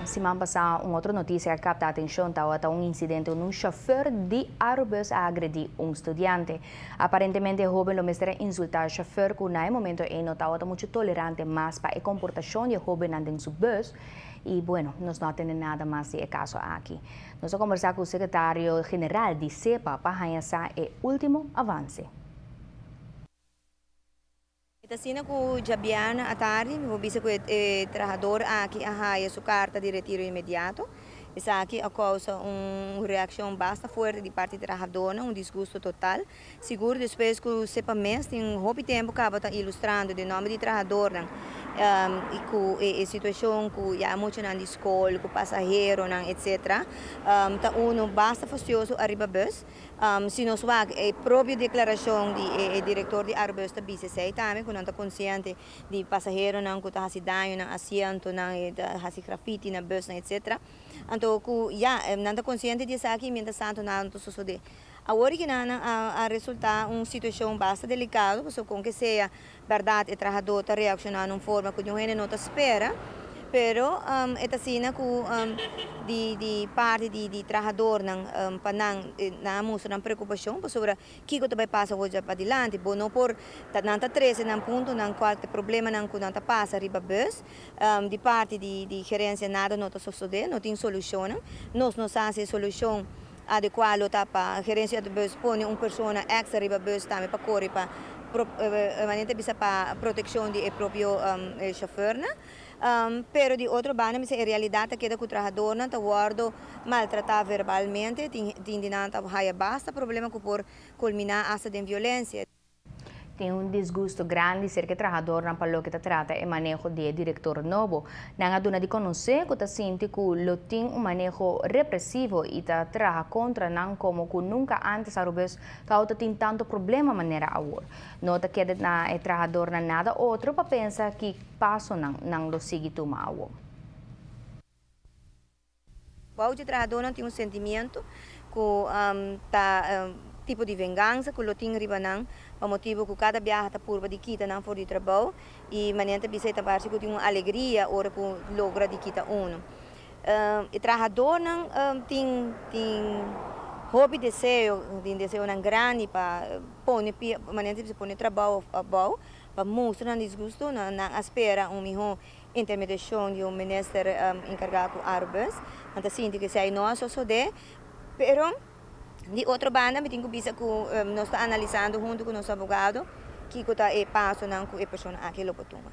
Siman pasa un otro noticia a capta atencion tawata un incidente unda un chauffeur di Arubus a agredi un studiante. Aparentemente e hoben lo mester a insulta e chauffeur cu na e momento ey no tawata mucho tolerante mas pa e comportacion di e hobennan den su bus y bueno, nos no a tende nada mas di e caso aki. Nos a conversa cu secretario general di SEPA pa haya sa e ultimo avance. E ta asina ku djabièrnè atardi mi por bisa ku e trahador aki a haya su karta di retiro inmediato. Esaki a kousa un reakshon basta fuerte di parti trahadornan, un disgusto total. Sigur despues ku sepa mes tin hopi tempu kaba ta ilustrando den nòmber di trahadornan i ku e situashon ku ya muchanan di skol, ku pasaheronan etsetera ta unu basta fastioso ariba bus. Si nos wak e propio deklarashon di e direktor di Arubus ta bisa esei tambe ku nan ta konsiente di pasaheronan ku ta hasi daño nan asientonan i ta hasi grafiti na busnan etsetera. Anto ku ya nan ta konsiente di esaki i mientras tanto nada no ta sosodé. Awor ki nan a resultá un situashon basta delikado pasobra kon ke sea Bèrdat e trahadó ta reakshoná na un forma ku niun hende no ta spera, pero e ta asina ku di di parti di di trahadornan pa nan nan a mustra nan preokupashon pasobra kiko ta bai pasa awor dja padilanti. Bo no por ta nan ta trese nan puntonan kual ta e problemanan ku nan ta pasa riba bus. Di parti di di gerensia nada no ta sosodé, no tin solushonnan. Nos no sa si e solushon adekuá lo ta pa gerensia di bus pone un persona èkstra riba bus tambe pa kore pa manera ta bisa pa protekshon di e propio shofèrnan. Pero di otro banda mi sa e realidat ta keda ku trahadornan ta wòrdu maltratá verbalmente, tin di nan ta haya basta problema ku por kulminá asta den violensia. Tin un disgusto grandi serka e trahadornan pa loke ta trata e maneho di e direktor nobo. Nan a duna di konosé ku ta sinti ku lo tin un maneho represivo i ta traha kontra nan komo ku nunka ántes Arubus tabata tin tantu problema manera awor. No ta keda na e trahadornan nada otro pa pensa ki pasonan nan lo sigui tuma awor. Bou dje trahadónan tin un sentimiento ku ta tipo di vengansa ku lo tin riba nan pa motibu ku kada biaha ta purba di kita nan for di trabou i manera ta bisa e ta parse ku tin un alegria ora ku logra di kita unu. E trahadónan tin tin hopi deseo, tin deseonan grandi pa pone pia manera ta bisa pone trabou abou pa mustra nan disgusto, nan a spera un mihó intermediashon di un minister enkargá ku Arubus. Nan ta sinti ku esei no a sosodé, pero di otro banda mi tin ku bisa ku nos ta analisando huntu ku nos abogado kiko ta e pasonan ku e persona aki lo por tuma.